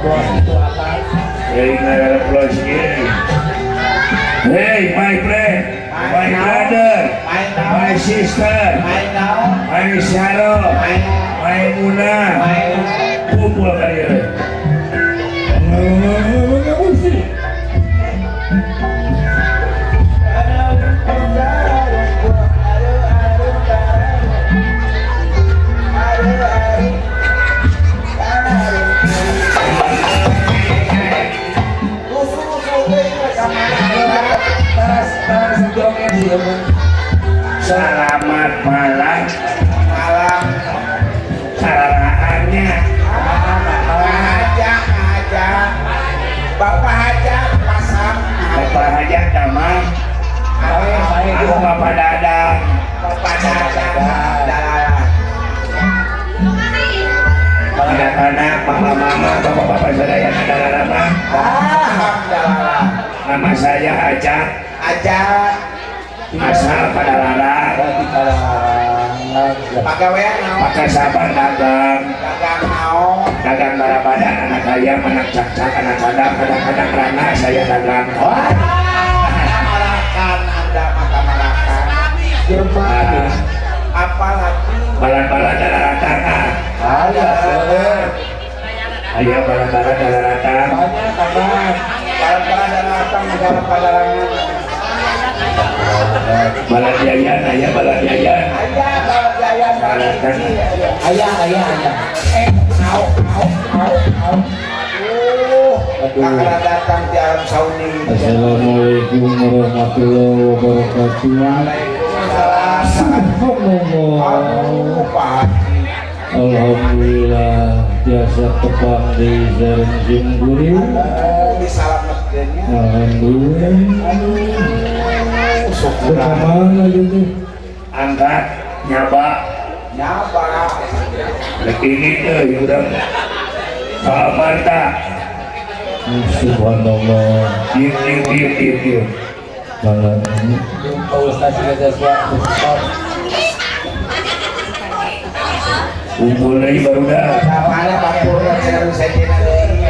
Ngareplos itu apa? Hey, ngareplos ieu. Hey, my friend, my brother, my sister, my Syaro, my Muna, kumpul ka dieu. Selamat malam, Malam sararaannya. Haja, haja, Bapak Haja pasang, Bapak Haja damang, aku Bapak Dadang, Bapak Dadang, Dadang. Anak-anak, mama-mama, bapak-bapak sadaya dalarama. Alhamdulillah. Nama saya Aja, Aja, asal Padalarang, pagawean naon? pakai sabar dagang, Dagang naon? Dagang barabadan, anak ayam, anak cakcak, anak kadang, kadang-kadang rana saya dagang. Wah, marakan Anda mata marakan. Ah, Apalagi balan-balan dalaratan, ah. Ayah balan-balan dalaratan. Banyak kabar. balan-balan datang negara padalangan. Balan jayan, ayah balan jayan. Ayah balan jayan Balan Ayah, ayah, ayah. Au, au, au, au. Aduh, kakak datang di Arab Saudi. Assalamualaikum warahmatullahi wabarakatuh. Waalaikumsalam. Subhanallah. Aduh, Pak Haji. Alhamdulillah biasa tepang di sareng simkuring. Aduh, disalametkeunnya. Alhamdulillah. Aduh, syukur. Berkamana gitu. Angkat, nyaba, Nyaba. Lek ini tuh urang. Samarta. Subhanallah. Diem, diem, diem, diem, diem. Malam ini Pak Ustaz juga sesuatu. Kumpul lagi baru dah. Mana Pak Purno cenah sejenna deui.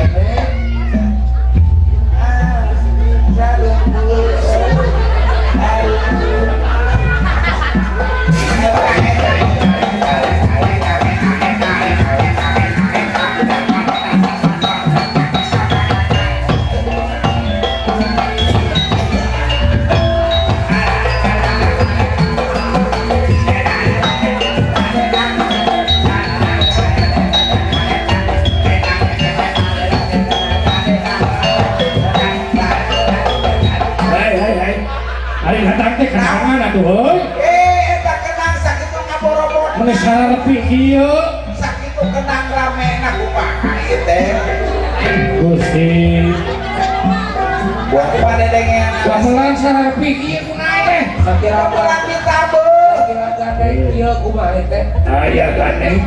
Hei, hei, hei. Ari datang teh kenangan atuh heuy. Eh, eta kenang sakitu ngaborobot. Meni sarepi kieu. Sakitu kenang rame na kumaha ieu teh. Gusti. Buat pada dengean. Gamelan sarepi kieu kunaon teh? Sakira Gamelan ditabuh. Sakira gandeng kieu kumaha teh? Aya gandeng.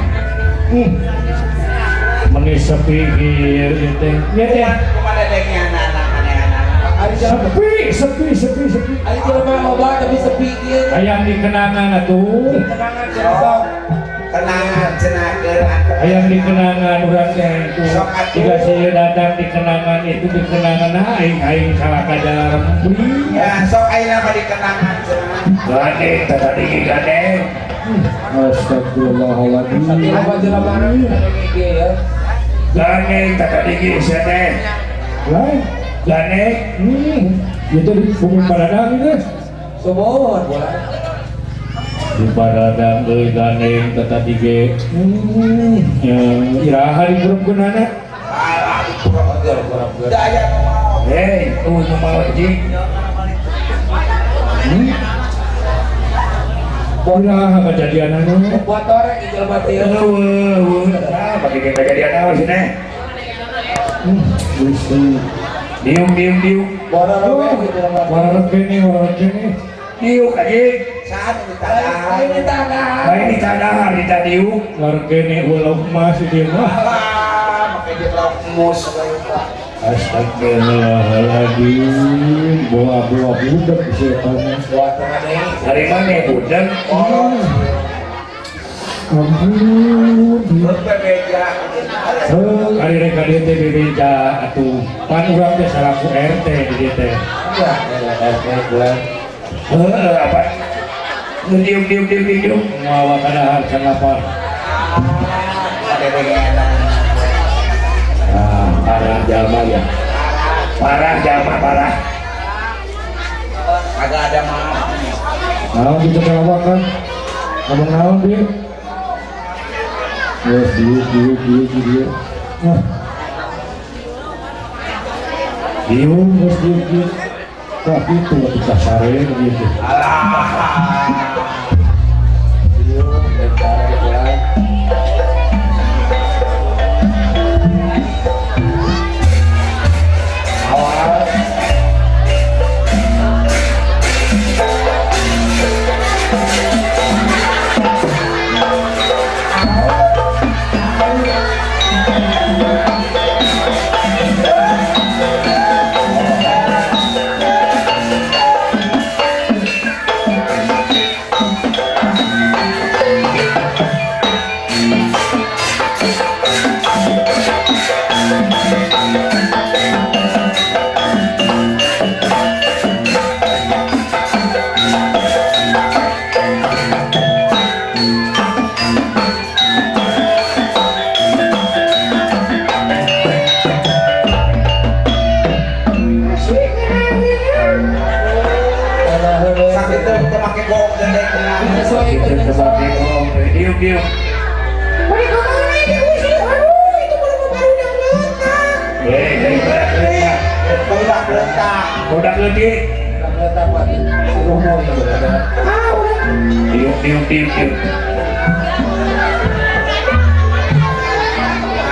Meni sepi kieu ieu teh. Ieu teh Kumaha dengean anak manehna. Ari jelema sepi, sepi, sepi, sepi. ari jelema loba tapi sepi kieu. Hayang dikenangan atuh. Kenangan cenah. Kenangan cenah keur antep. Hayang dikenangan urang teh itu. Sok atuh. Jika sieun datang dikenangan itu dikenangan nah aing aing salah kajar. Ya, sok ayeuna mah dikenangan cenah. Gandeng, tadi gandeng. Astagfirullahaladzim. Sakira jelema nu kieu ya. Gandeng, tadi sia teh. Lah, Gandeng. Itu di bumi Padadang itu. Sumur bola. Di Padadang euy gandeng tadi ge. Ya, iraha dikurupkeunana. Alah, dikurupkeun. Da aya nu maot. Hei, tuh nu maot jing. Iraha kejadianana. Buat torek ieu jelema teh. Eueuh, eueuh. Ah, bagi kejadian naon sih teh? Gusti. Diuk, diuk, diuk. Bororo we jelema. Wararek kene, wararek kene. Diuk anjing. Saat ditadahar. Lain ditadahar. Lain ditadahar, ditadiuk. Wararek kene ulah emas ieu mah. Alah, make jeung lauk mus bae. Astagfirullahaladzim. Boa-boa budak setan. Buat tengah deui. Dari mana budak? Oh, Ampun. Bebeja. Heuh, ari rek ka dieu teh bebeja atuh. Pan urang teh salaku RT di dieu teh. Ya, RT bulan. Heeh, apa? Diuk diuk diuk diuk. Mawa kadahar can lapar. Ah, parah jalma ya. Parah jalma parah. Kagak ada maaf. Naon kitu kalawakan? Ngomong naon dia? Yes, diuk diuk diuk diuk. Nah. Diuk geus diuk diuk. Tah kitu atuh sare gitu. Alah. Diuk sare bulan. Awal. Sakit tuh teu make goong gede tenang. Sesuai Itu sebagai gong. Diuk diuk. Eh, eh, Budak letak. budak leutik. Letak buat si Romo ya berada. Diuk diuk diuk diuk.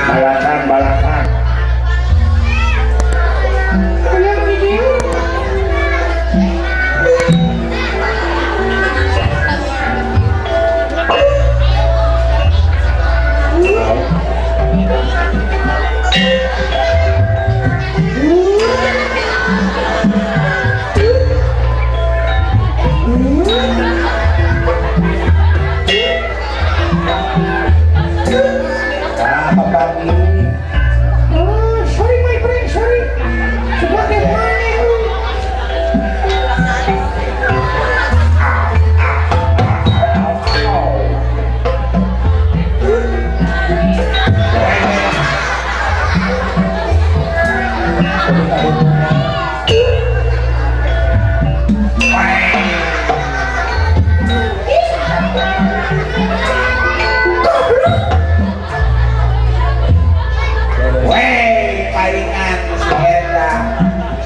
Balakan balakan. Ah, apa ini? Sorry my friend, sorry. Sebagai mana lu? Wey, palingan si eta.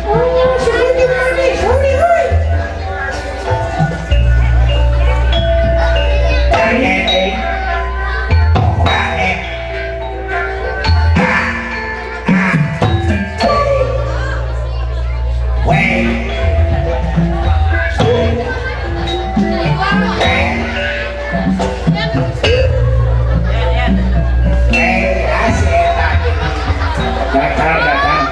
Oh, sebagai mana? Sorry, oi. Datang datang.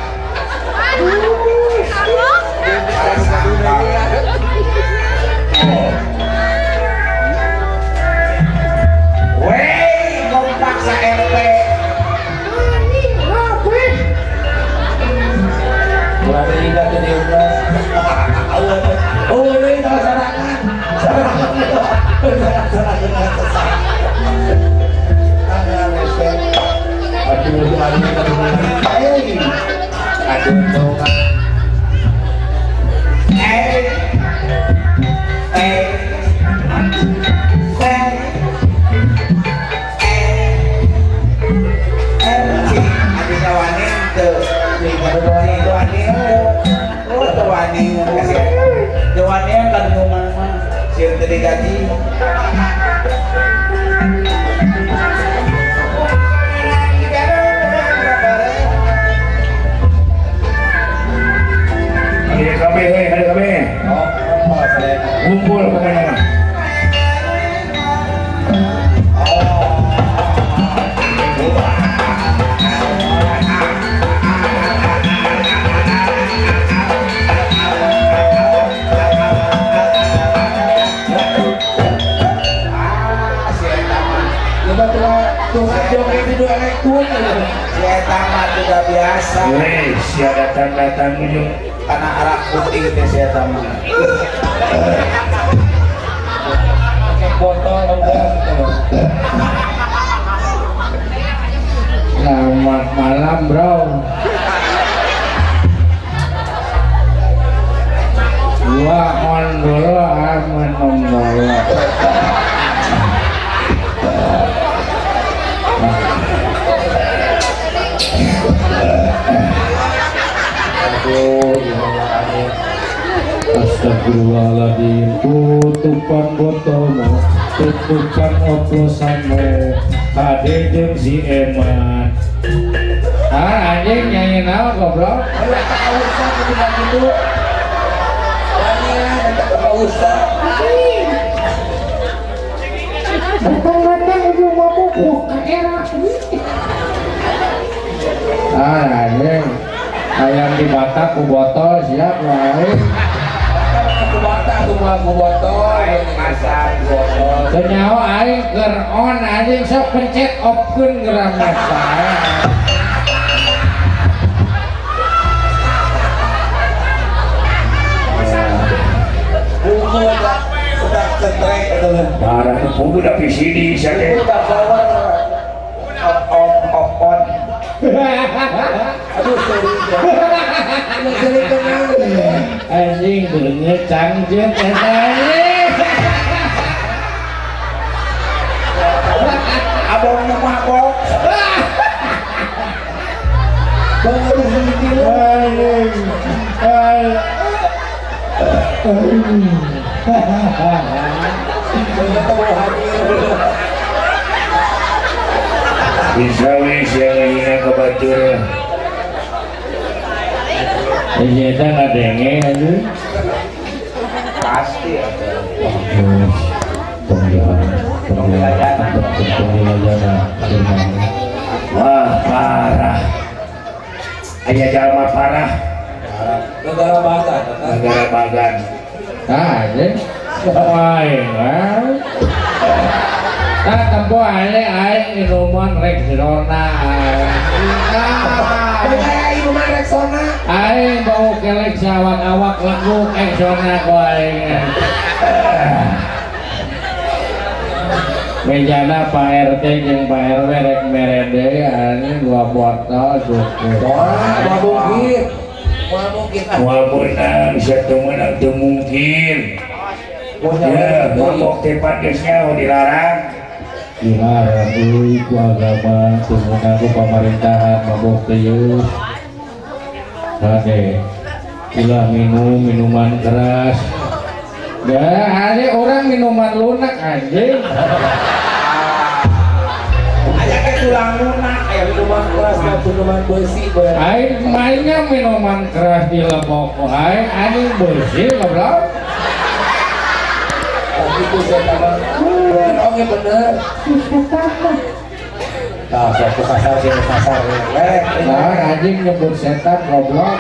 Wey, kompak sa RT. Ani, habis. Berani ingat jadi ulas. Oh, ini salah sarangan. Sarangan. Sarangan. Tangan respect. Aduh, aduh, aduh. Hey. Aduh, tuh. Gaji. Ada kabeh, hei, ada kabeh. Oh, apa saya? Joget di dua elektron. Si eta mah tidak biasa. Weh, sia datang-datang ujung karena arak putih teh si eta mah. Pakai botol enggak. Selamat malam, bro. Gua on dulu, ah minum dulu. Aduh, gimana aneh. Astagfirullahaladzim, tutupan botolmu, tutupan oplosanmu, kade jeung si Eman. Ah, anjing nyanyi naon goblok? Ayo Pak Ustaz bilang gitu. Wanian eta ke Pak Ustaz. Datang-datang ujung mabuk ka era. Ah, anjing. Ayam dibatak ku botol siap wae. Ku batak ku mah ku botol, masak botol. Teu nyaho aing keur on anjing sok pencet off-keun geura masak. Bunga udah cetrek itu. Parah nu pugu da PCD sia teh. Udah power. Off off on. Aduh, sorry. Sorry kenal. Anjing beungeut cangceut eta anjing. Abang nu mabok. Baru sedikit. Anjing. Bisa we sia ngahina ka batur. Ini eta ngadenge anjing. Pasti atuh. Wah, parah. Aya jalma parah. Negara bagan. Negara bagan. Ah, anjing. Wae, ah. Ah, tempo aing aing minuman Rexona. Ah, minuman Rexona. Aing bau kelek sawak-awak lekuk Rexona ku aing. Mejana Pak RT jeung Pak RW rek mere deui anjing 2 botol cukup. Wah, moal mungkin. Moal mungkin. Moal meunang, sia teu meunang teu mungkin. Ya, mabok teh geus nyaho dilarang. Dilarang euy ku agama, teu meunang ku pamarintahan mabok teh yeuh. Hade, ulah minum minuman keras. Dah, ada orang minuman lunak anjing. Aya ke tulang lunak, aya minuman keras, minuman besi. Aing mainnya minuman keras di lebok, aing anjing besi goblok. Itu saya tambah. Oke bener. Nah, suatu kasar sih kasar. Nah, anjing nyebut setan goblok.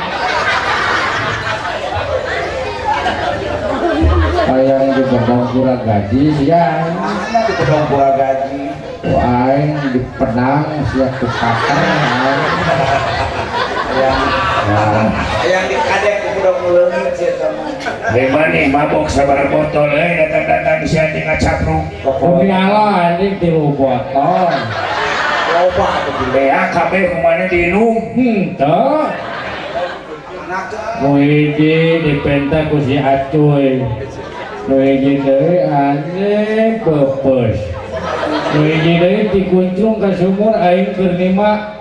Hayang di bedong pura gaji sia. Mana di bedong pura gaji? Aing di penang sia ku pater. Hayang di kadek ku bedong leungit sia teh mah. Hei maneh mabok sabaraha botol euy datang-datang sia teh ngacapruk. Demi Allah anjing 3 botol. Loba atuh bea kabeh kumaha diinum. Henteu. Nu hiji dipenta ku si Acuy. Nu hiji deui anjing peupeus. Nu hiji deui dikuncung ka sumur aing keur nima.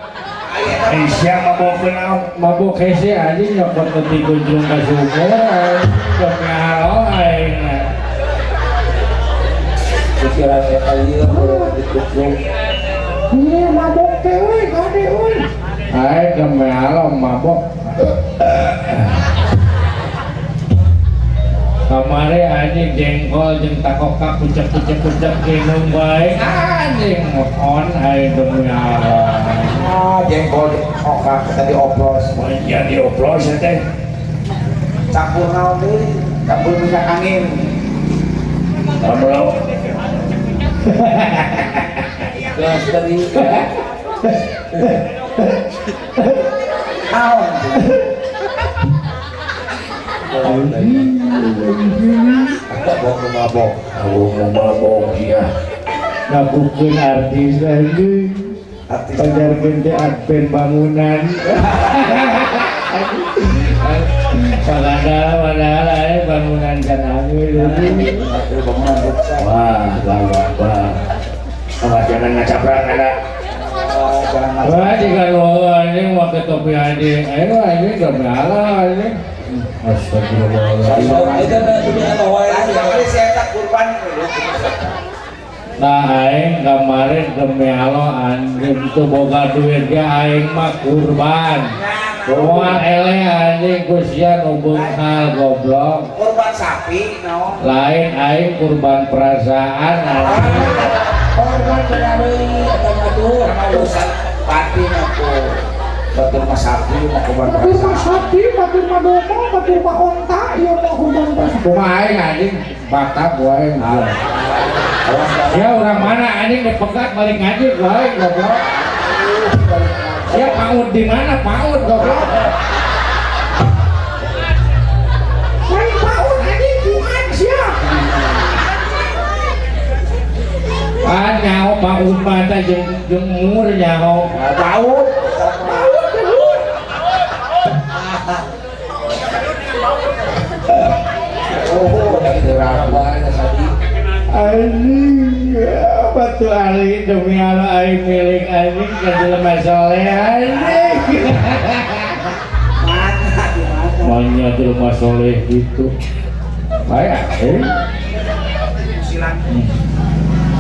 Ai sia mabok naon? Mabok hese anjing nyokot nu dikuncung ka sumur aing demi Allah aing. Pikiran eta ieu dikuncung. Ieu mabok teh euy, kade euy. Aing demi Allah mabok. Kamari anjing jengkol jeung takokak kucek-kucek-kucek minum bae anjing on aing demi Allah. Ah, jengkol kokak tadi oplos. Ya dioplos teh. Campur naon deui? Campur minyak angin. Goblok. Geus dari. Naon? Mabok mabok. Mabok ya. Ngabukeun artis anjing. Pajarkeun teh adven bangunan. Padahal aya bangunan kan bangunan wah wah wah. Awas jangan ngacaprak anak. Wah jika lu anjing make topi anjing, ayo anjing demi Allah anjing. Astagfirullahaladzim. Itu demi Allah wae. Kurban. Nah aing kemarin demi Allah anjing teu boga duit ge aing mah kurban. Moal eleh anjing ku sia nu beunghal goblok. Kurban sapi naon? Lain aing kurban perasaan anjing. Korban deui eta mah tuh urusan pati mah tuh. Batur mah sapi mah kurban perasaan. Batur mah sapi, batur mah domba, batur mah onta, ieu mah kurban perasaan. Kumaha aing anjing batak wae. Ya orang mana anjing dipegat balik ngaji wae goblok. Ya PAUD di mana PAUD goblok? Lain PAUD anjing kuat sia. Pan nyaho PAUD mah teh jeung umur nyaho. PAUD. PAUD gelut. Oh, lagi wae tadi. Anjing, batu ali demi Allah aing milik anjing ka jelema soleh anjing. Mana di mana? Maunya jelema soleh gitu. Baik, Silang.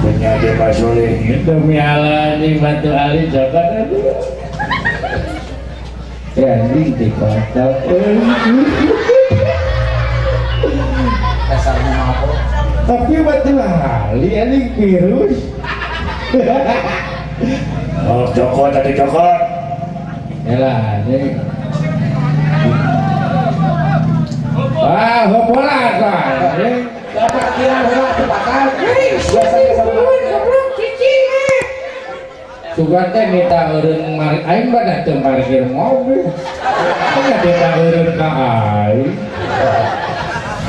Punya jelema soleh demi Allah anjing batu ali cokot aduh. Ya anjing di kota. Dasarnya mabok. Tapi batu ali anjing virus. Oh, cokot tadi cokot. Yalah anjing. Ah, bola anjing. Dapat kira heula tepatan. Goblok cicing. Sugan teh minta eureun mari aing badah teu parkir mobil. Teh minta eureun ka aing.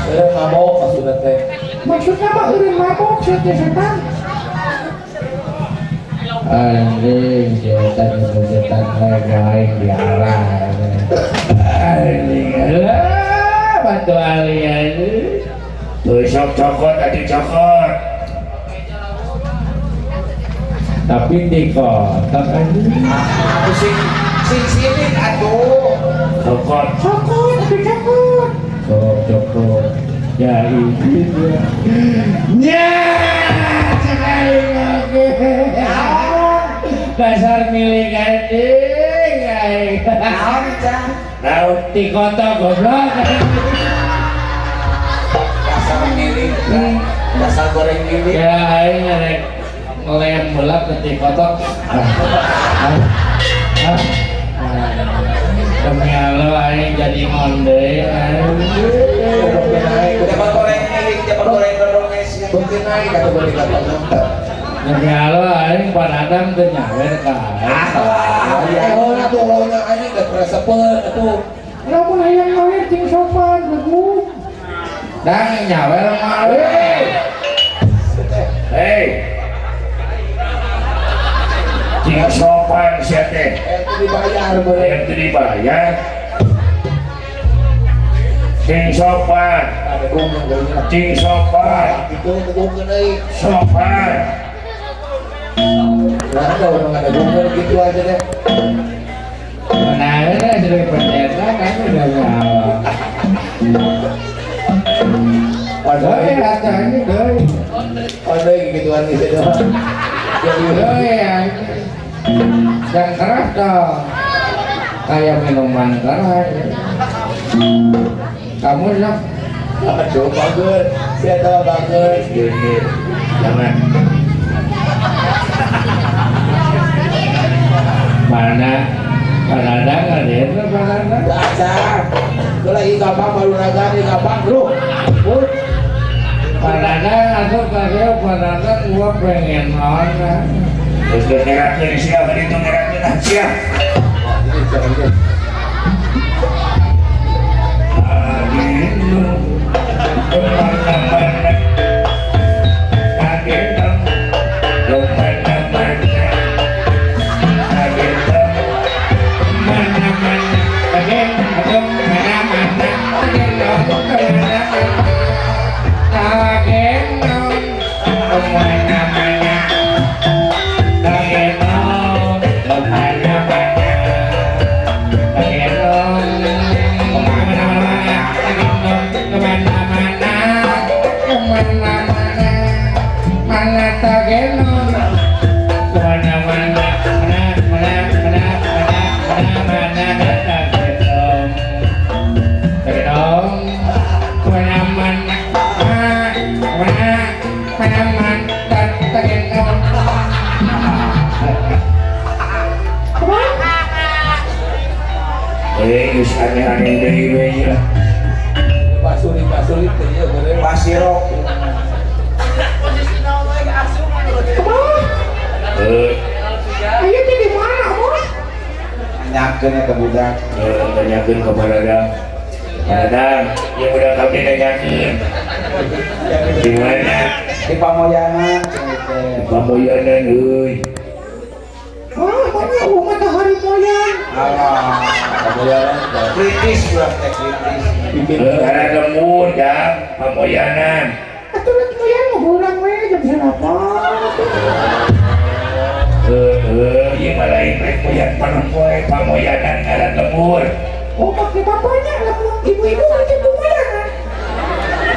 Eureun mabok maksudna teh. Maksudnya mah eureun mabok sia teh setan. Anjing setan setan aing diarah. Anjing lah batu ali anjing. Tuh sok cokot tadi cokot. Tapi di kotak anjing. Sing sing sini atuh. Cokot. Cokot atuh cokot. Sok cokot. Ya ini dia. Nya sekali oke. Dasar milik anjing aing. Naon cah? Naon di kota goblok. Dasar milik. Dasar goreng milik. Ya aing rek ngelem bola ke di kota. Demi Allah aing jadi ngonde. Dapat goreng milik, dapat goreng dorong es. Mungkin naik atau boleh kata. Demi Allah aing panadang teu nyawer ka aing. Ah, heula tuh launya anjing geus resepeun atuh. Lamun hayang nyawer jeung sopan geus. Dang nyawer mah. Hei. Cing sopan sia teh. Itu dibayar boleh. Itu dibayar. Cing sopan. Cing sopan. Itu degungkeun euy. Sopan. Nah, ada orang ada gungkeun gitu aja deh. Nah, ini sudah pendeta kan udah nyawa. Padahal katanya doi. Padahal gituan gitu doang. Jadi doi yang keras dong. Kayak minuman keras. Kamu sok. Aduh, bagus. Saya tahu bagus. Gini, jangan. Mana? Kadang ada itu kadang. Dasar. Itu lagi gampang baru naga nih gampang bro. Kadang aku kadang kadang gua pengen nona. Terus geus ngerakeun sia ka ditu ngerakeun ah sia. Kemana-mana, agendong kemana-mana, agendong kemana-mana, agendong kemana-mana, agendong kemana-mana, agendong kemana-mana, agendong kemana-mana, agendong kemana-mana, agendong kemana-mana, kemana-mana, mana tagendong kemana-mana, mana mana mana mana mana mana tagendong, tagendong kemana-mana, mana mana mana tagendong. Eh, geus aneh-aneh deui we lah. Pasulit teh ieu bener. Pasirok. Eh, Ayo teh di mana, Abah? Nanyakeun eta budak. Nanyakeun ka baradang. Baradang, ieu budak abdi nanyakeun. Di mana? Di Pamoyanan cenah teh. Pamoyanan euy. Ah, mana oh, matahari moyan. Alah. Pamoyanan. Kritis budak teh kritis. Eh, karena lembur jam Pamoyanan. Atuh rek moyan mah urang we jam salapan. Eh, eh, ieu mah lain rek moyan panempoe Pamoyanan ngaran lembur. Oh, make bapaknya lamun ibu-ibu make bumoyanan.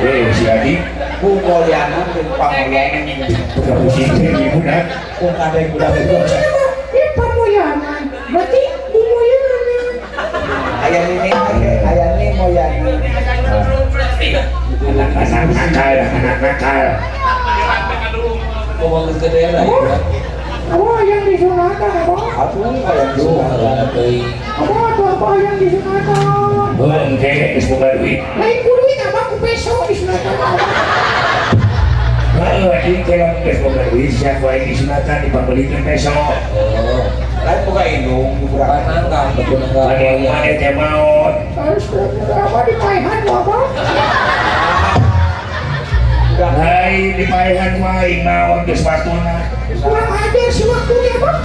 Eh, si Adi Bumoyanan jeung Pamoyanan. buka pusing teh ieu budak. Kok ada budak itu? Ieu pamoyanan. Berarti bumoyanan. Aya nini aya ni moyanan. Anak nakal, anak nakal. Ngomong geus gede lah ieu. Abah yang disunatan, Abah. Aduh aya Aduh, ngaranna teuing. Abah tuh abah yang disunatan. Heuh, engke geus boga duit. Lain ku duit abah ku peso disunatan abah. Heeh, anjing teh lamun geus boga duit sia ku aing disunatan dipabelikeun peso. Oh, Lain boga indung budak. panangkang betul nangkang. Anu maneh teh maot. Astagfirullah, abah dipaehan ku abah. Budak Lain dipaehan ku aing maot geus watuna. Kurang ajar si waktunya abah.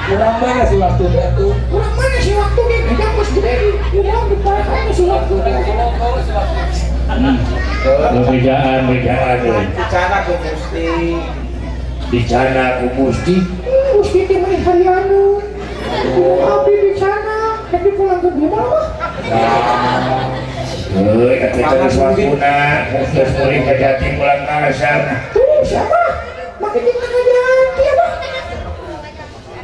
Kurang mana sih waktunya tuh? Kurang mana si waktunya? Kita geus gede di urang dipaehan si waktunya. Bejaan bejaan euy. Dicana ku Gusti. Dicana ku Gusti. Gusti teh meni harianu. Abdi dicana, tapi pulang ke rumah abah. Heuy, atuh teh geus watuna, geus mulih ka jati pulang ka asal. Tuh siapa? Make jeung jati abah.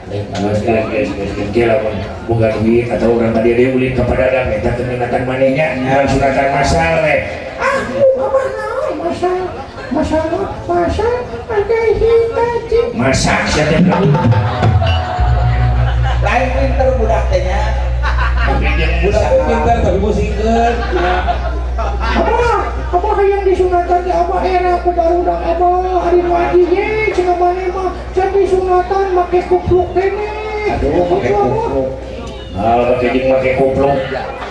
Geus geus geus geus geus lamun boga duit atau urang ka dieu deui ulin ka padadang eta teh minatan manehnya, urang sunatan masal we. Ah, abah naon masal masal masal pakai hitachi. Masak sia teh. Lain pinter budak teh nya. Budak pintar tapi musingkeun. Abah, abah hayang disunatan teh abah era ku barudak abah hari nu aji ye cenah maneh mah can disunatan make kupluk keneh. Aduh make kupluk. Ah, make jeung make kupluk.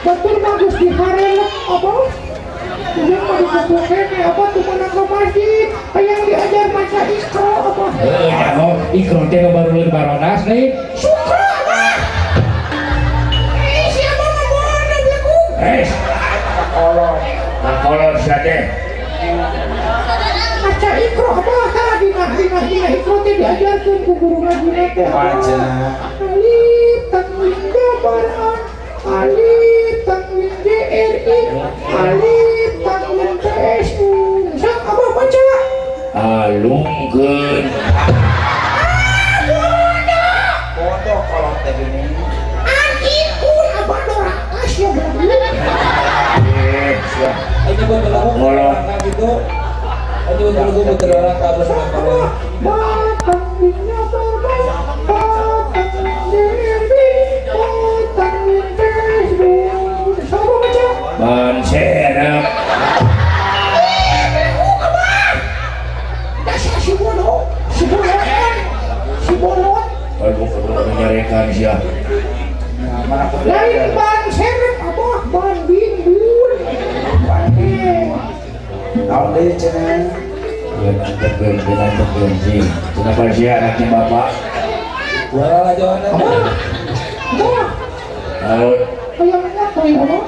Batur mah geus diharelep abah. Jeung mah dikupluk keneh abah teu meunang ka masjid. Hayang diajar maca Iqra abah. Heuh, nyaho Ikro teh nu baru leuwih barodas deui. Sukra abah. Eh, si abah mah bodoh belagu. Eh, Kolot. kolot sia teh. Maca Iqra abah tah dina dina dina Iqra teh diajarkeun ku guru ngajina teh abah. Baca. Alif tanwin jabar a, alif tanwin JRI, alif tanwin PSU. Sok abah baca. Alungkeun. Bodoh kolot teh gini. An ikun abah doraka sia belagu. Eh, sia. Ayo buat belagu Kolot. gitu. Ayo buat belagu buat doraka abah sama kolot. Ba tanwin jabar ba, ba tanwin JRI, ba tanwin PSU. Sok abah baca. Ban serep. Eh, belagu abah. Dasar si bodoh, si bodoh. Nyarekan sia. Lain ban serep abah ban bindun. Naon deui cenah? Geun sih. Kenapa sia anaknya bapak? Wala lah jawabanna. Abah. Naon? Hayang motor ya abah.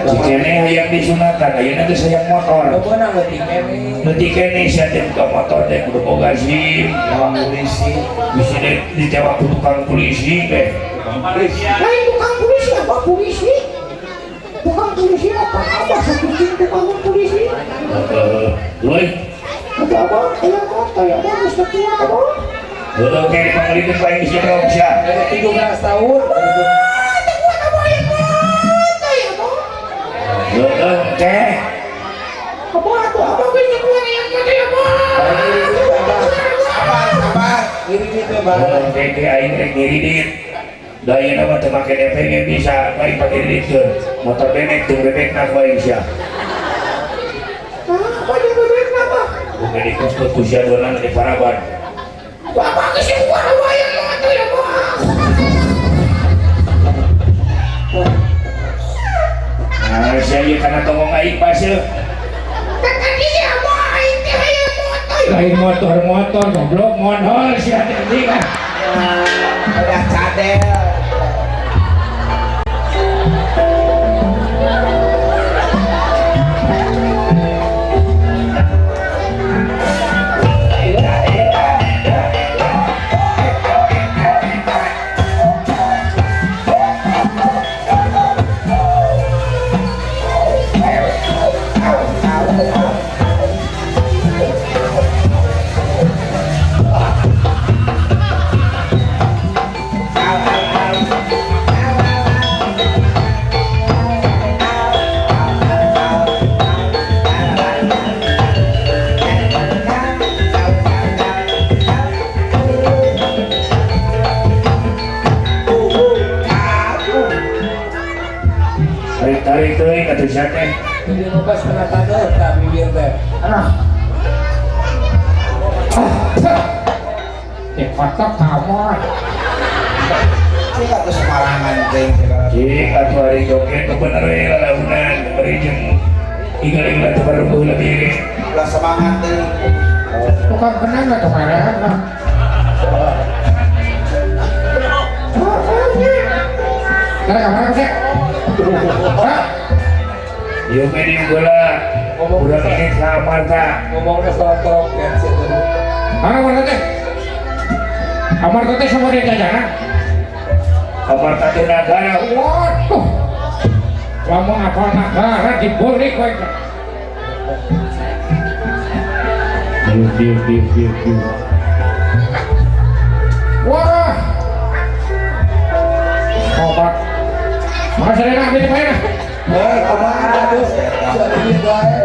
Si kene hayang disunatan, ayeuna geus hayang motor. Beunang leutik keneh. Leutik keneh sia teh buka motor teh kudu boga SIM, Tukang polisi. Bisi ditewak ku tukang polisi teh. Lain tukang polisi apa polisi? Tukang polisi apa abah sakucing tukang polisi? Heeh. Euy. Ada abah hayang motor ya abah geus teu kuat abah. Heueuh ke dipanggilkeun ku aing geus jebrok sia. 17 tahun. Heeh teh. Abah atuh abah geus teu kuat hayang motor ya abah. Sabar, sabar. Ngiridit we bareng. Teh teh aing rek ngiridit. Da ayeuna mah teu make DP ge bisa, aing pake ngiriditkeun. Motor bebek teu bebekna ku aing sia. Ah, apa jeung bebekna abah? Bukan dikuskut ku sia duanana di Paraban. Abah geus teu kuat abah hayang motor ya abah. Nah, sia ieu kana tongong aing paseuh. Tekan ieu abah aing teh hayang motor. Lain motor-motor goblok monhol sia teh anjing ah. Udah cadel. Tarik teuing atuh sia teh. Jadi loba setengah taneuh tah bibir teh. Aduh. Di kotak kamar. Cik atuh semarangan teuing segala. Cik atuh ari joget teu bener we lalaunan bari jeung ingal-ingal teu barubuh lebih. Ulah semangat teuing. Tukang kenang atuh marehan lah. Karena kamar sih. Hah? Ieu mah diugeula. Urang ini kamar ta. Ngomongna sorok-sorok kan sih teh. Mana teh? Kamar teh sama dia jajanan. Kamar teh nagara. Waduh. Lamun apa nagara dibeli kowe. Diu diu diu diu. Wah. Obat. Makasih enak beli main. Eh, kumaha atuh? Jadi bae.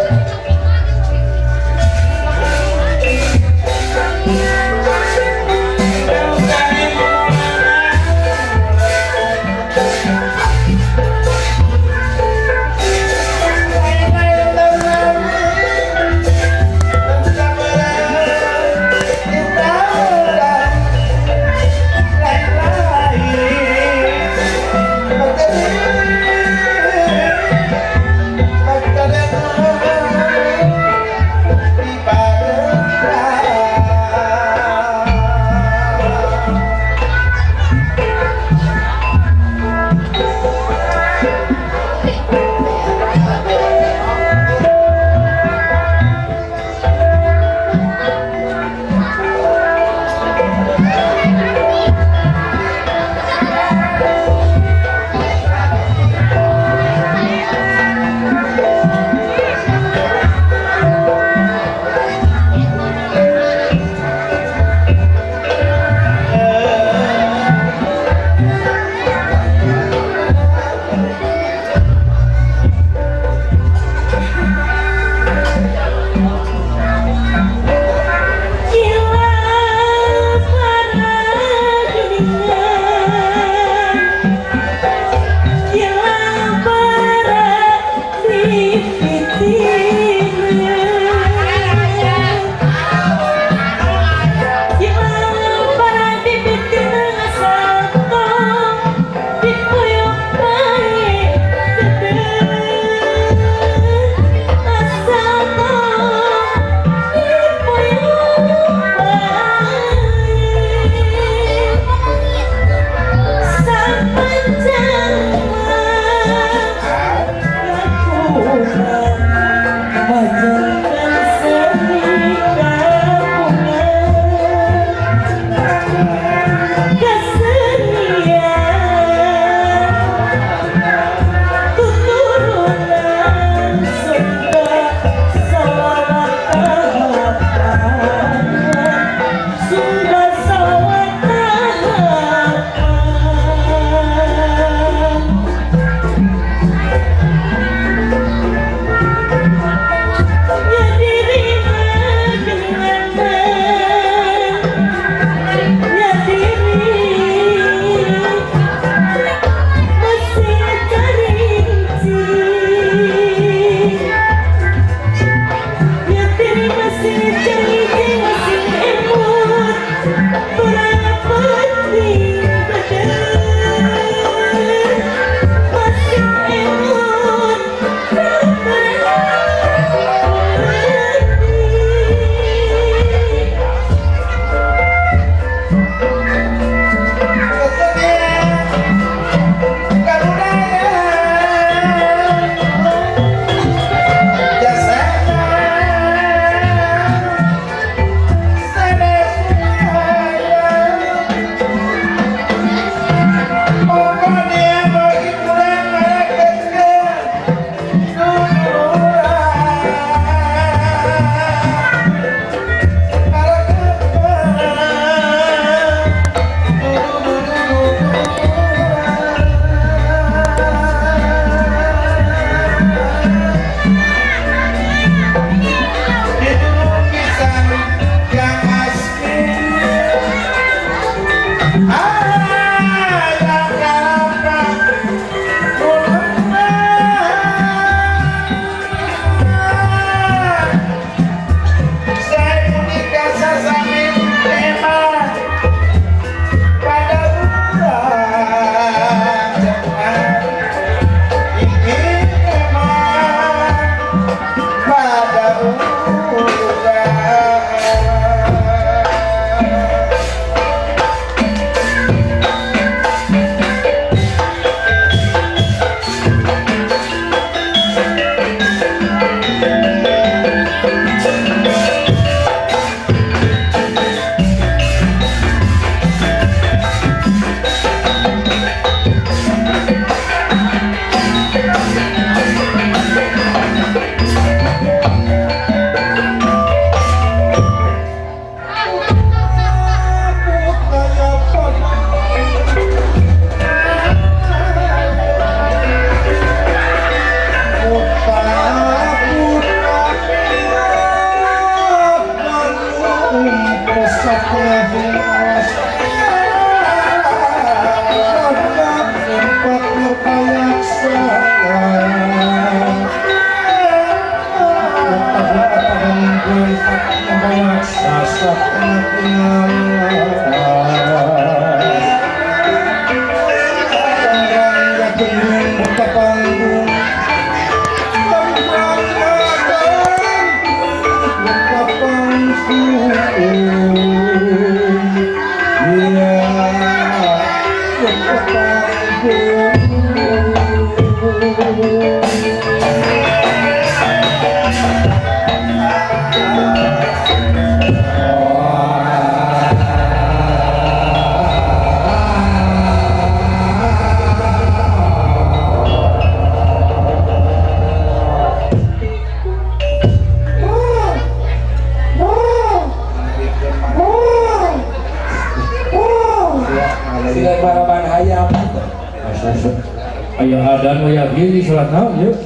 Ayo adan waya gini sholat naon yuk.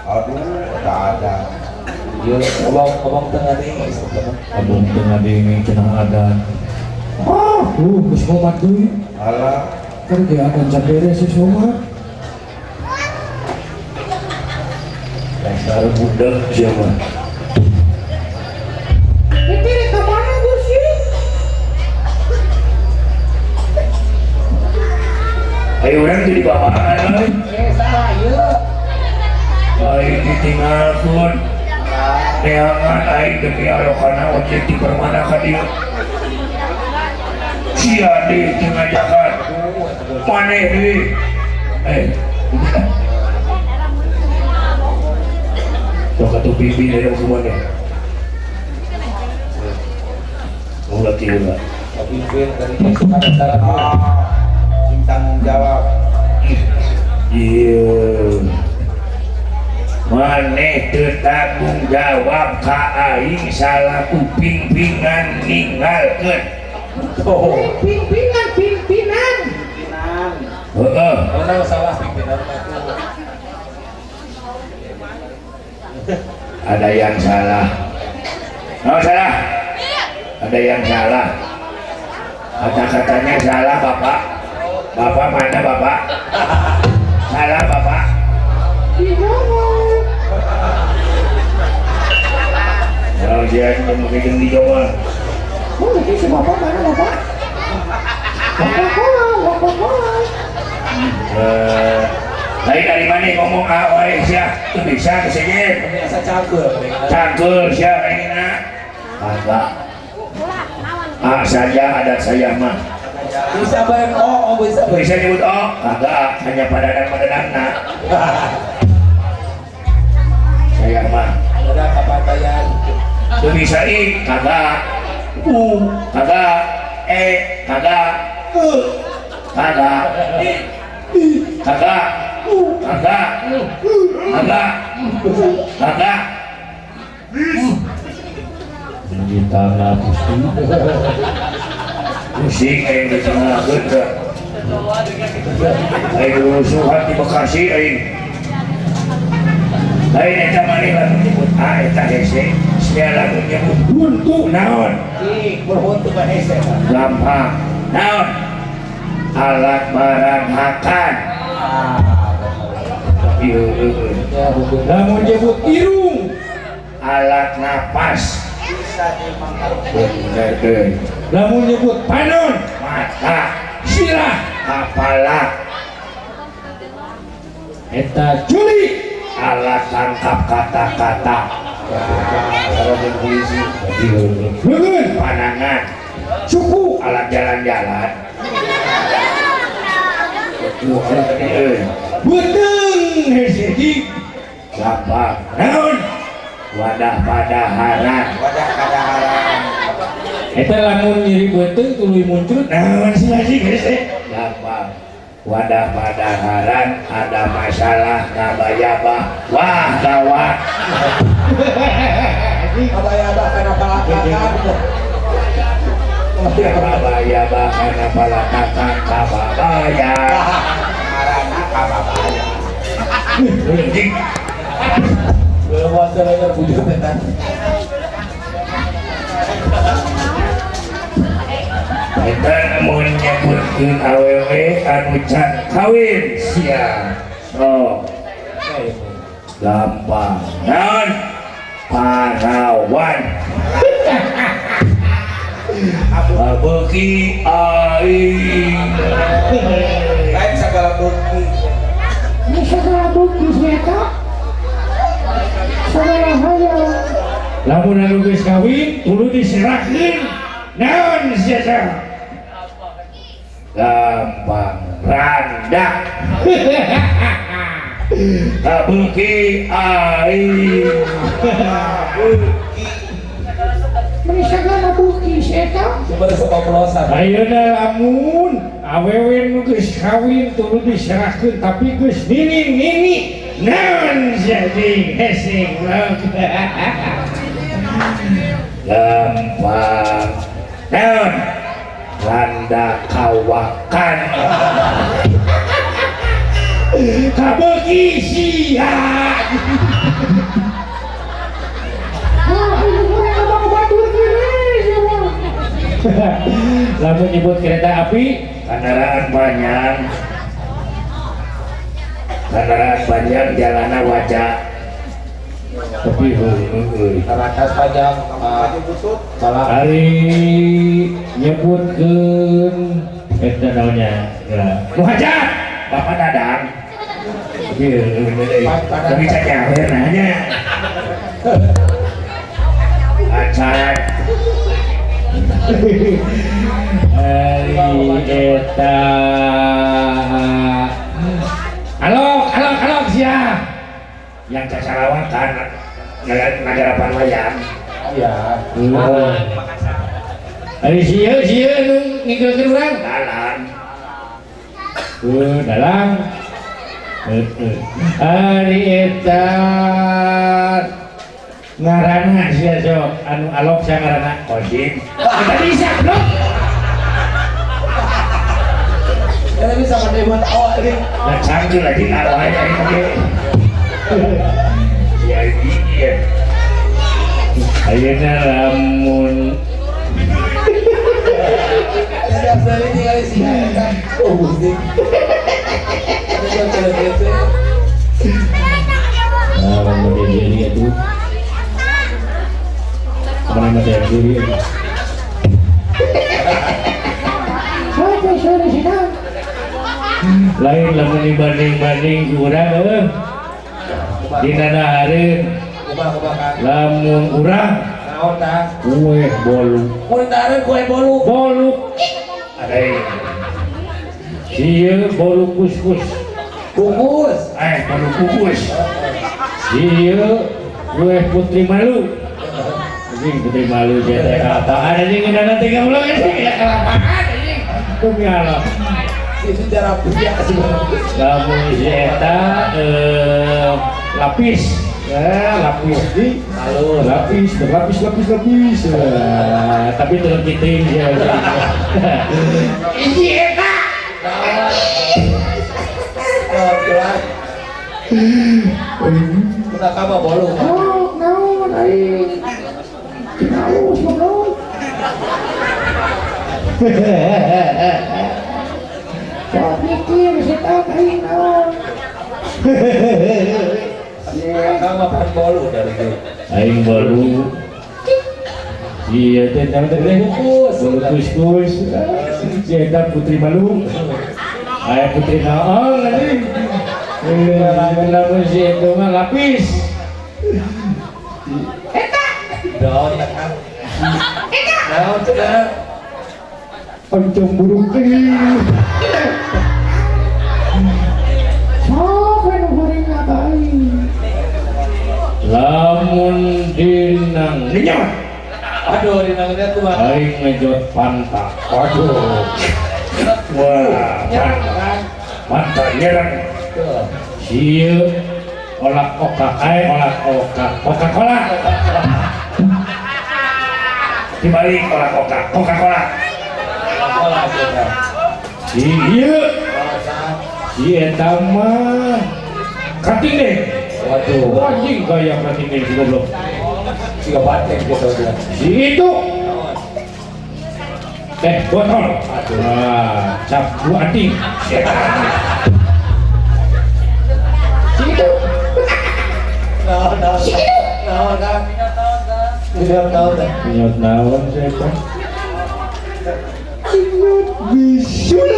Aduh, ada. Yuk, abang tengah dingin. Abang tengah dingin cenah adan. Oh, geus somat deui. Alah, kan ge adan can beres si somat. Dasar budak sia mah. Itu rek ka mana Gusti? Ayo urang teh dibawaan euy. Salah ieu. Aing ditinggalkeun. Neangan aing demi alokana ojek di permana ka dieu. Sia deui teu ngajakan. Maneh deui. Sok atuh pimpin aya ku maneh. Ulah ti heula. Pimpin dari kesukaan antara tanggung jawab. Iya. Maneh teu tanggung jawab ka aing salaku pingpingan ninggalkeun. Oh. Pimpinan pimpinan. Pimpinan. Heeh. Mana salah pimpinan mah tuh. Ada yang salah. Oh, salah. Ada yang salah. Kata-katanya salah, Bapak. Bapak mana Bapak? Salah Bapak. Kalau dia mungkin di Jawa. Oh, ini si Bapak mana Bapak? Bapak kola, Bapak kola. Lain dari mana ngomong ah, wae sia, teu bisa kesejen. Biasa cangkeul. Cangkeul sia ayeuna. Kagak. Ah saja adat saya mah. Bisa bareng oh, bisa. Bisa nyebut oh, kagak, hanya padanan-padananna. Saya mah. Ada kapantaian. Teu bisa i, kagak. U, kagak. E, kagak. U, kagak. I, kagak. U, kagak. Kagak. Kagak. Di tanah pusing. Pusing aing ditinggalkeun teh. Aing rusuhan di Bekasi aing. Lain eta maneh lamun nyebut A eta hese, sia lamun nyebut huntu naon? Ih, berhuntu mah hese. Gampang. Naon? Alat barang hakan. Ieu eueuh. Lamun nyebut irung, alat napas. Bisa dimangkal. Bener euy. Lamun nyebut panon, mata, sirah, kepala, eta juli, alat tangkap kata-kata. Polisi. Leungeun, panangan, suku, alat jalan-jalan. Beuteung hese di gampang. Naon? Wadah padaharan. Wadah padaharan. Eta lamun nyeri beuteung tuluy muncul naon sih lagi hese? Gampang. Wadah padaharan ada masalah ngabayabah. Wah gawat. Ngabayabah kana palakakan. Kabayabah kana palakakan kababaya. Karana kababaya. Anjing. Belum wajar bujur eta. Eta mun nyebutkeun awewe anu can kawin sia. Sok. Gampang. Naon? Parawan. Beuki aing. Lain sagala beuki. Ini sagala beuki sia eta. Sagala hayang. Lamun anu geus kawin tuluy diserahkeun. Naon sia? Gampang randa. Kabeuki aing. Meni sagala beuki si eta. Coba resep oplosan. Ayeuna lamun awewe nu geus kawin tuluy diserahkeun tapi geus nini-nini. Naon sia jeung hese goblok. Gampang. Naon? Randa kawakan. Kabeuki sia. Ah, ayo goreng abang batur kiri sia mah. Lamun nyebut kereta api kendaraan panjang. Kendaraan panjang jalana wajah. Tapi heueuh. Tarakas panjang salah. Ari nyebutkeun eta naonnya? Ya. Nu hajat Bapak Dadang. Tapi heueuh. Tapi cacahe nanya. Acan. Ari eta alok alok alok sia. Yang cacarawakan nagarapan wayang. Iya. Ari sieun sieun nu ngikeulkeun urang. Dalang. Dalang. Heeh. Ari eta ngaranna sia sok anu alok sia ngaranna Kosim. Eta bisa blok. Eta bisa mendebut awak ini. Nah canggih lagi arwahnya ini. Ya iya. Ayeuna lamun Ada asal ini kali sih. Oh, Gusti. Ada yang Nah, lamun jadi itu. Mana mah diri. Siapa sore sidang? Lain lamun dibanding-banding ku urang eueuh. Dina dahareun lamun urang naon tah? Kue bolu. Mun dahareun kue bolu. Bolu. Ada. Ieu bolu kuskus. Kukus. Bolu kukus. Ieu kue putri malu. Anjing putri malu sia teh apaan anjing ngeunana teh goblok anjing ya apaan anjing. Demi Allah. Itu cara punya sih. Lamun si eta lapis. Ya, lapis di halus. Lapis, berlapis, lapis, lapis. Tapi terus kiting sia. Ini eta. Udah kaba bolu. Oh, naon aing. Halus goblok. Sok mikir setan aing naon. Kang makan bolu dari itu. Aing bolu. Iya teh naon teh kukus. Bolu kuskus. Si eta putri malu. Aya putri naon anjing. Lamun si eta mah lapis. Eta. Daun ya Kang. Eta. Daun cenah. Oncom burung teh. Sok we nu goreng ka aing. Lamun dinang Ninyot. Aduh, dinangnya tuh mah. Aing ngejot pantat. Waduh. Wah, pantat nyerang. Sieu olak okak ae olak okak Coca-Cola. Dibalik olak okak Coca-Cola. Coca-Cola cenah. Ieu. Si eta mah katindeng. Waduh. Anjing gaya katindeng si goblok. Siga batek gitu dia. Si itu teh botol. Aduh. Wah, cap bu anting. Si itu. Naon naon. Si itu. Naon Kang. Tidak tahu dah. Nyot naon saya teh. Ingat bisul.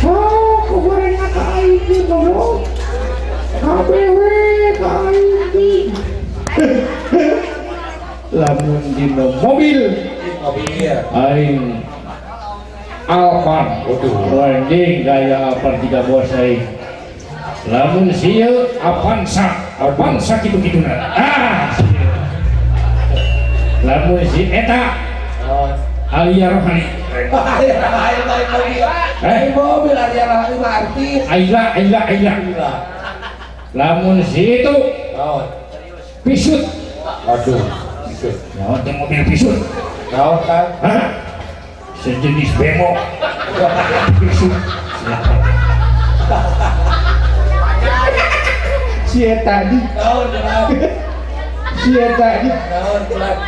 Sok gorengna ka aing goblok. Kabeh we ka aing. Lamun dina mobil Mobil. Aing Alphard. Waduh. Anjing gaya Alphard tiga bos aing. Lamun sieu Avanza, Avanza kitu-kituna. Ah. Sieu. Lamun si eta Alia Rohani. Ayo ayo mobil. Eh? Mobil Alia Rohani mah artis. Aila Aila Aila. Lamun si itu Naon? Pisut. Aduh, pisut. Naon teh mobil pisut? Naon kan? Hah? Sejenis bemo. Pisut. Si eta di. Naon naon? Si eta di. Naon telat.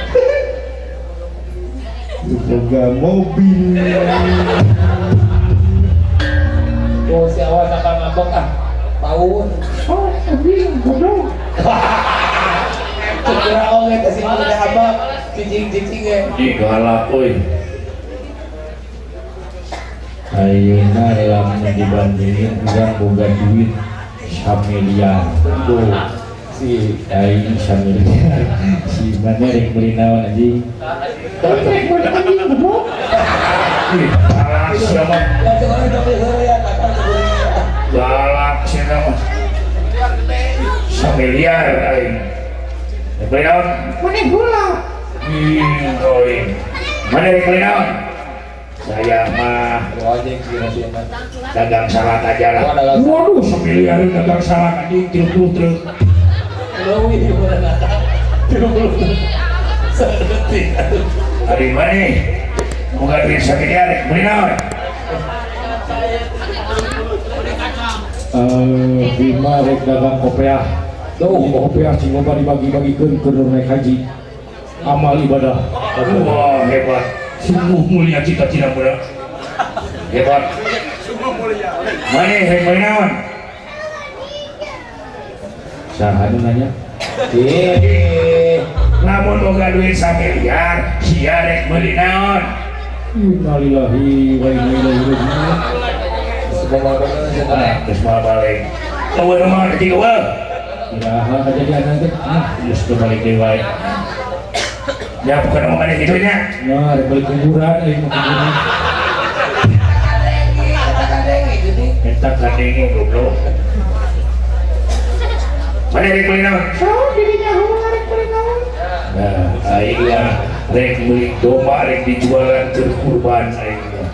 Boga mobil. Oh, si awas apa ngambek ah. Paun. Oh, anjing goblok. Kira oge teh si udah abang cicing-cicing ge. Ih galak euy. Ayeuna lamun dibandingin urang boga duit samiliar. Tuh. Si aing samiliar. Si mana rek meuli naon anjing? Rek meuli anjing goblok. Ih, galak sia mah. Lah cek orang tapi heureuyah kakak Galak sia mah. Samiliar aing. Rek meuli naon? Mane heula. Ih, mana rek meuli naon? Saya mah dagang salak aja lah. Waduh, samiliar dagang salak anjing 30 truk. Leuwih mana 30 truk. Sadetik atuh. Ari maneh boga duit samiliar rek meuli naon? Bima rek dagang kopiah. Duh, kopiah cing loba dibagi-bagikeun keur naik haji. Amal ibadah. Wah, hebat. Sungguh mulia cita-cita muda. Hebat. Sungguh mulia. Maneh rek meuli naon? Saha nu nanya? Eh, lamun boga duit samiliar, sia rek meuli naon? Innalillahi wa inna ilaihi raji'un. Geus moal balik. Eueuh nu mah deui eueuh. Iraha kajadian teh? Ah, geus teu balik deui wae. Ya bukan mau maneh kitu nya. Ya, rek balik kuburan euy mah kuburan. Eta kadenge geuning. Eta kadenge goblok. Maneh rek meuli naon? Saur dirinya heula rek meuli naon? Nah, aing mah rek meuli domba rek dijualan keur kurban aing mah.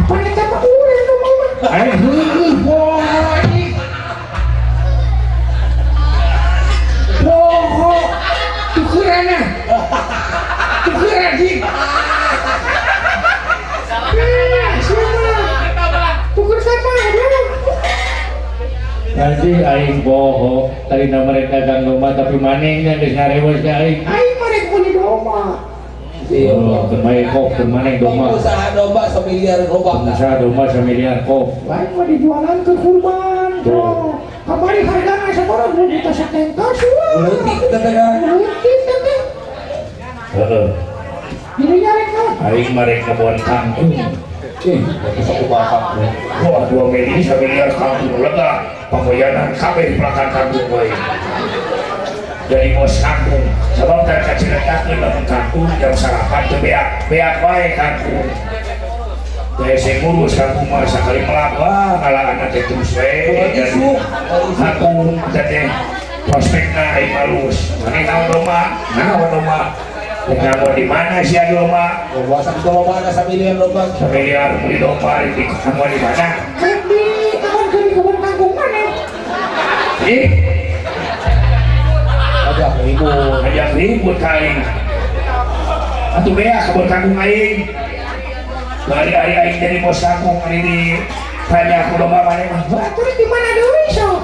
Pan eta mah urang domba mah. Aing heueuh poho anjing. Poho tukeranna. Tukeran anjing. Eh, sia tuker sama goblok. Nanti aing poho tadi nama rek dagang domba tapi manehna geus ngarewas ka aing. Aing mah rek meuli domba. Oh, keur mae kop, keur maneh domba. Pengusaha domba samiliar loba. Pengusaha domba samiliar kop. Lain mah dijualan ke kurban. Tuh. Kamari hargana sabaraha 2 juta setengah suah. Leutik teh kan. Leutik teh. Heeh. Dirinya rek naon? Aing mah rek ngebon kangkung. Ih, bisa kumaha kangkung. Wah, 2 miliar samiliar kangkung lega. Pamoyanan kabeh pelakan kangkung we. Jadi bos kangkung, sebab teh kaceritakeun lamun kangkung jam sarapan teu beak, beak wae kangkung. Teh sing ngurus kangkung mah sakali melak wah ngalaana teh terus we. Kangkung teh prospekna aing malus. Maneh naon domba? Naon domba? Kamu di mana sih domba? Domba sampai domba samiliar domba. Samiliar beli domba di kamu di mana? Di kebun di kebun kangkung mana? Ih, Ajak ribut. Ajak ribut aing. Atuh bea kebun kangkung aing. Bari ari aing jadi bos kangkung ari di tanya aku domba mana mah. Atuh di mana deui sok?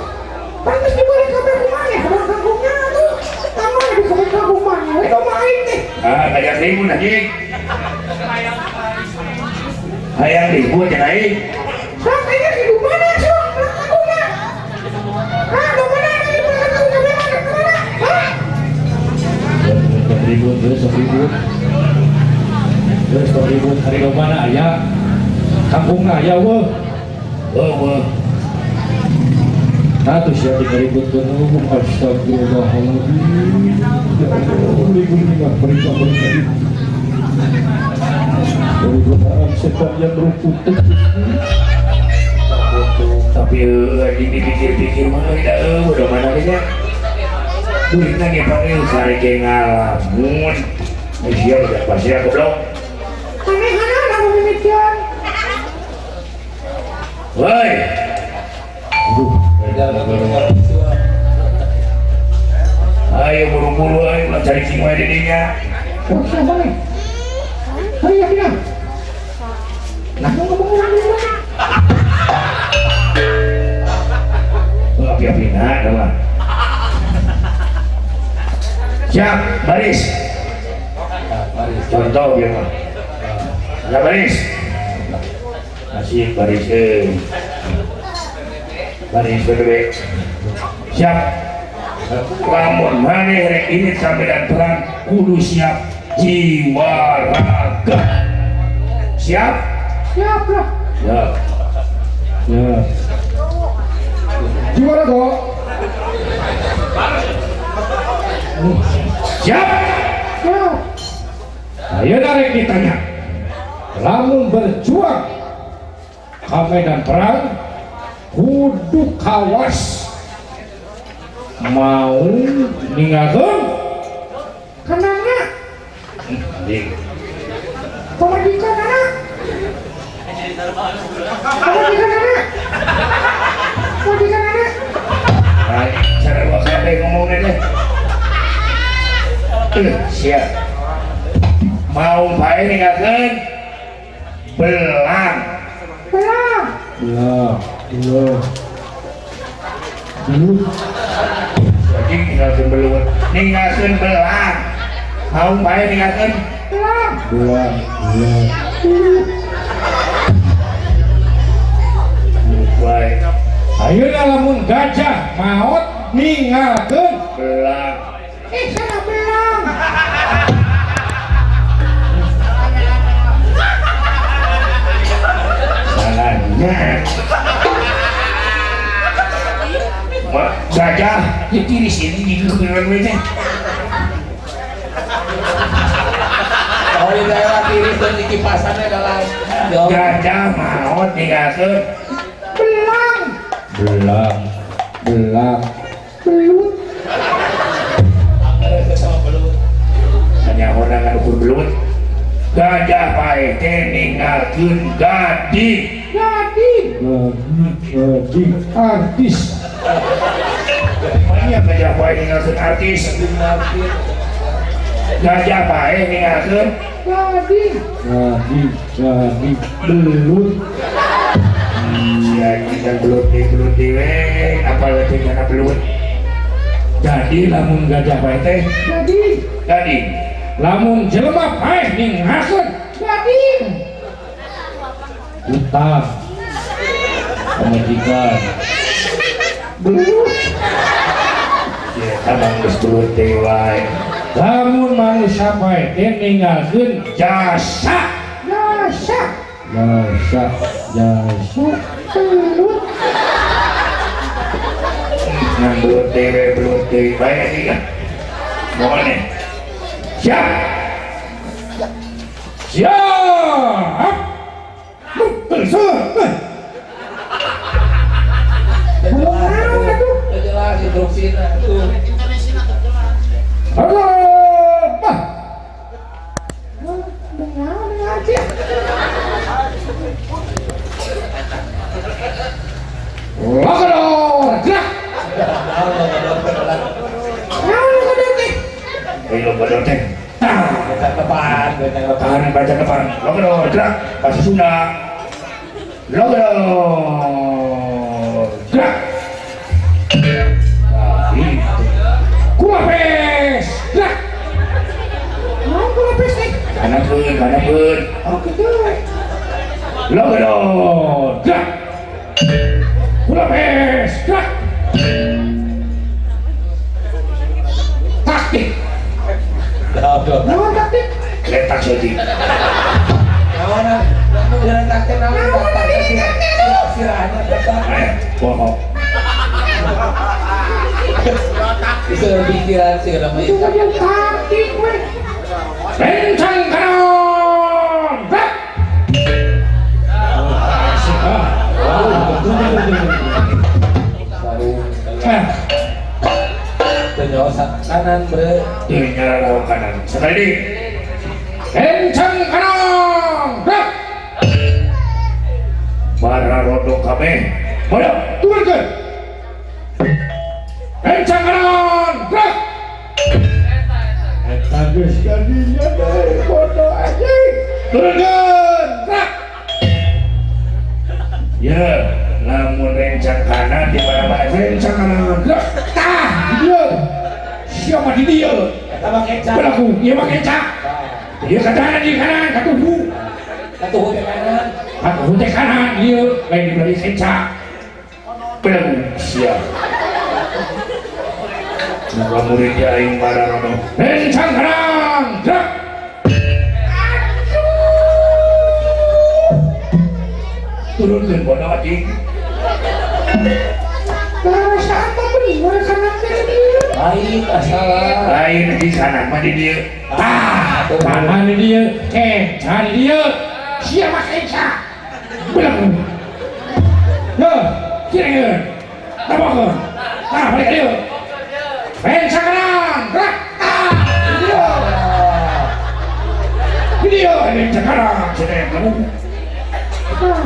Pantes dibeli kabeh ku maneh kebun kangkungnya atuh. Kamu di kebun kangkung mana? We domba aing teh. Ah, ajak ribut anjing. Hayang ribut jeung aing. Sok aing di mana sok? Kangkungna. Ah, domba na di kebun kangkung kabeh mana? Mana? Hah? Ribut terus ribut. Terus ribut hari domba na aya. Kangkungna aya weuh. Eueuh. Nah tuh siap dikeributkan. Astagfirullahaladzim. Ya Allah, mereka dari godaan setan yang berputus. Tapi dipikir-pikir mah udah mana aja duitnya dipanggil sare ge ngalamun. Sia udah pasti goblok. Aneh-aneh aku mimitian. Woi. Ayo buru-buru ayo ulah cari sing wae di dinya. Oh, siapa nih? Ayo yakin. Nah, ngomong orang dulu. Api-api nah, siap, baris. Contoh biar mah. Ada baris. Masih baris. Baris berdua. Siap. Lamun maneh rek ini sampai dan perang kudu siap jiwa raga. Siap? Siap lah. Siap. Ya. Jiwa raga. Siap. Siap. Ayo darek ditanya. Lamun berjuang ka medan perang kudu kawas mau ninggalkeun kandangna. Anjing. Pamajikan anak. Pamajikan anak. Pamajikan anak. Hai, cara gua kabeh ngomongnya deh. Siap. Mau bae ninggalkeun belang. Belang. Belang. Belang. Belut. Jadi ninggalkeun belut, ninggalkeun belang. Mau bae ninggalkeun belang. Belang. Belang. Belut wae. Ayeuna lamun gajah maot ninggalkeun belang. Sana belang. Salahnya. Gajah di kiri sini di kebenaran mereka. Oh di daerah tiris dan di kipasannya dalam. Gajah maot ninggalkeun belang. Belang. Belang. Belut. Hanya orang ukur belut. Gajah paeh teh ninggalkeun gading. Gading. Gading artis. Banyak gajah paeh ninggalkeun artis. Gajah paeh ninggalkeun gading. Gading, gading belut. Sia kita belut belut dewe, apalagi kana belut. Jadi lamun gajah paeh teh gading. Gading. Lamun jelema paeh ninggalkeun gading. Utang. Pamajikan. Belut. Ya, tabang geus belut deui wae. Lamun manusia paeh teh ninggalkeun jasa. Jasa. Jasa. Jasa. Belut. Ngan belut deui belut deui bae ieu. Mohon. Siap. Siap. Jelas instruksina tuh. Allah. Lokodor, gerak. Lokodor teh. Baca depan, baca depan, baca depan. Lokodor, gerak. Bahasa Sunda. Lokodor, gerak. Nah, itu. Kulapes, gerak. Mau kulapes nih? Kanapeun, kanapeun. Oh gitu. Lokodor, gerak. Kulapes, gerak. Taktik. Naon taktik? Letak seutik. Naon? Naon taktik naon? Taktik sirahnya taktik. Bohong. Bisa pikiran sih namanya. Itu kan taktik we. Rencang kanan. Gerak. Kanan bre. Teu kanan. Sekali deui. Rencang kanan. Gerak. Bara rodo kabeh. Bodoh, turunkeun. Rencang kanan. Gerak. Eta geus kadinya deui bodoh anjing. Turunkeun. Gerak. Ya, lamun rencang kanan di mana-mana rencang kanan. Gerak. Tah, di dieu. Siapa di dieu? Eta mah kenca. Pelaku, ieu mah kenca. Ieu kanan di kanan, katuhu. Katuhu teh kanan. Katuhu teh kanan ieu, lain di balik kenca. Pelaku, siap. Muga murid aing bararono. Rencang kanan, gerak. Turunkeun bodoh anjing. Perasaan mah bener kanan teh dieu. Lain asalah. Lain di kanan mah di dieu. Tah, kanan di dieu, kenca di dieu. Siapa kenca? Belaku. Yo, kirengeun. Tabokeun. Tah, balik ka dieu. Rencang kanan, gerak. Tah, di dieu. Di dieu, rencang kanan, cenah kamu. Ah,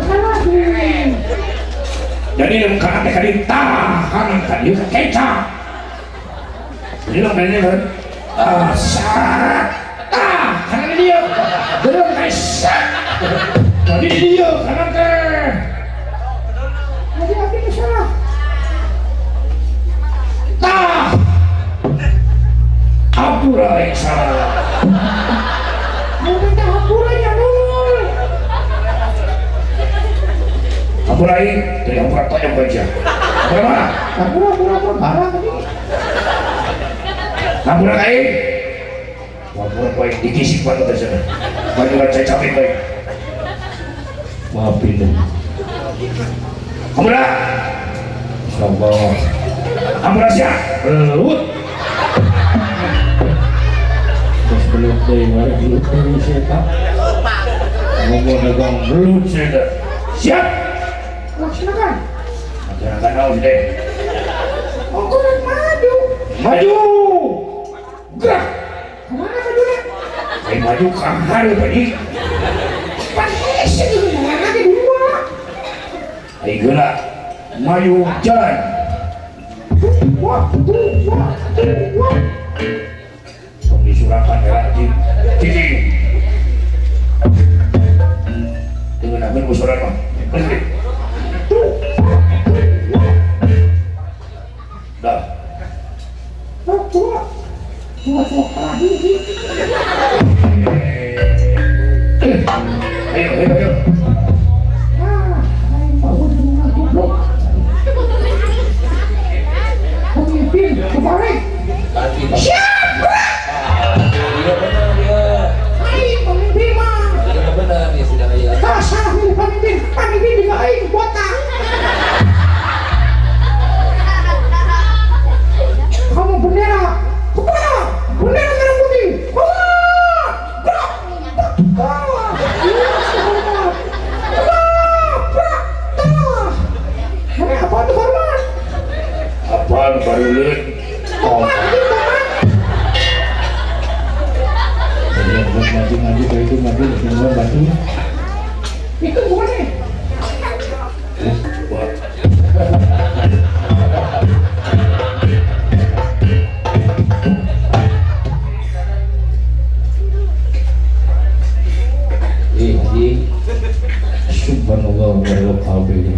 salah sih. Jadi lamun kanan teh ka dieu, tah, kanan ka dieu kenca. Jadi lamun ka dieu kan. Ah, sat. Tah, kanan di dieu. Gerung ka sat. Jadi di dieu kanan teh. Jadi abdi nu salah. Tah. Hampura yang salah. Mun teh hampura nya dul. Hampura aing, dari hampura tojok aja. Hampura mana? Hampura hampura hampura barang tadi. Hampura ka aing. Hampura ku aing digisik banget teh cenah. Baju kan capek baik. Maafin deh. Hampura. Insyaallah. Hampura sia. Belut. Terus belut deui wae belut deui si eta. Ngomong dagang belut si eta. Siap. Laksanakan. Laksanakan naon deh. Ongkoran maju. Maju. Gerak. Kemana majunya? Maju ka hareup tadi. Pan hese jeung mana ge dua. Ayo geura. Maju jalan. Dua, dua, dua. Tong disurakan heula anjing. Cicing. Teu ngeunaheun ku surat mah. Berhenti. Dah. Dua. Dua dua lagi. Ayo, ayo, ayo. Ah, aing bawa dengan goblok. Pemimpin kemarin. Siap. Iya benar dia. Aing pemimpin mah. Iya benar ya sudah ya. Tak salah milih pemimpin, pemimpin juga aing botak. Kamu bendera, kemana? Bendera merah putih, kemana? Gerak, gerak, gerak, gerak, gerak. Ini apa tuh hormat? Apaan baru lihat? Tomat, ini tomat. Maju-maju kayak itu maju, semua batu. Itu bukan nih. Wah. Ih, anjing. Subhanallah wa bihamdihi.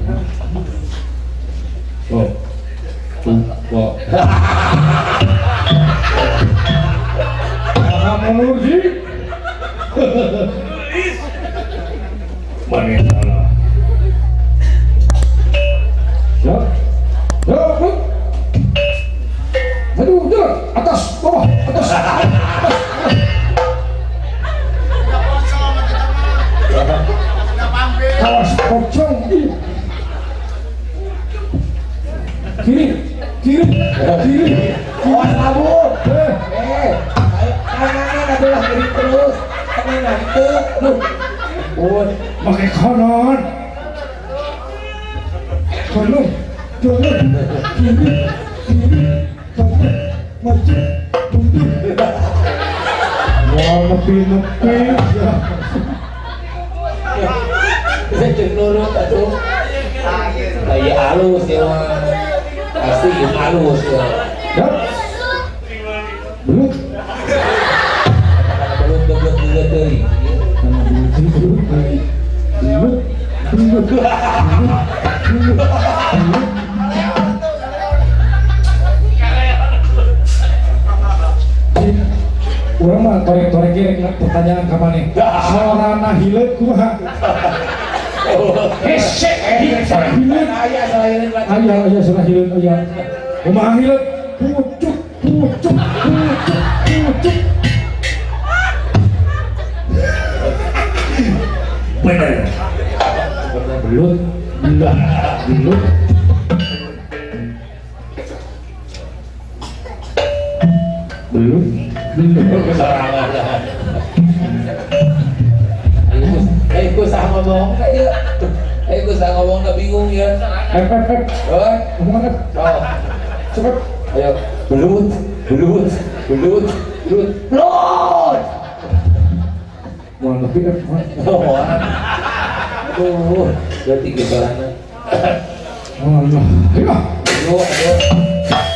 Oh. Wah. Alhamdulillah. Mana salah? Siap. Siap. Maju, jalan, atas, bawah, atas. Kawas pocong. Kiri. Kiri, kiri. Awas kabur. Kanan adalah kiri terus. Kanan teu. Duh. Pun Make konon. Kanan, kanan, kiri, kiri, kanan, maju, mundur. Wah, nepi-nepi. Bisa jeung nurut atuh. Lah ieu halus ya mah. Pasti ieu halus ya. Ya. Belut. Belut belut belut deui. Belut. Belut. Belut. Belut. Urang mah torek-torek ge rek pertanyaan ka maneh. Sorana hileut kumaha? Hese Sora hileut. Aya salah hileut mah. Aya aya sora hileut aya. Kumaha hileut? Pucuk pucuk pucuk pucuk. Bener. Belut belah belut. Belut belut. Sorangan. Ayo ku sah ngomong ieu. Ayo ku sah ngomong da bingung ya. F F F. Oi, Ngomong F. oh. Cepet. Ayo, belut, belut, belut, belut, belut. Mau lebih F. Oh, aduh, berarti gitu lah. Allah. Ayo. Aduh, aduh.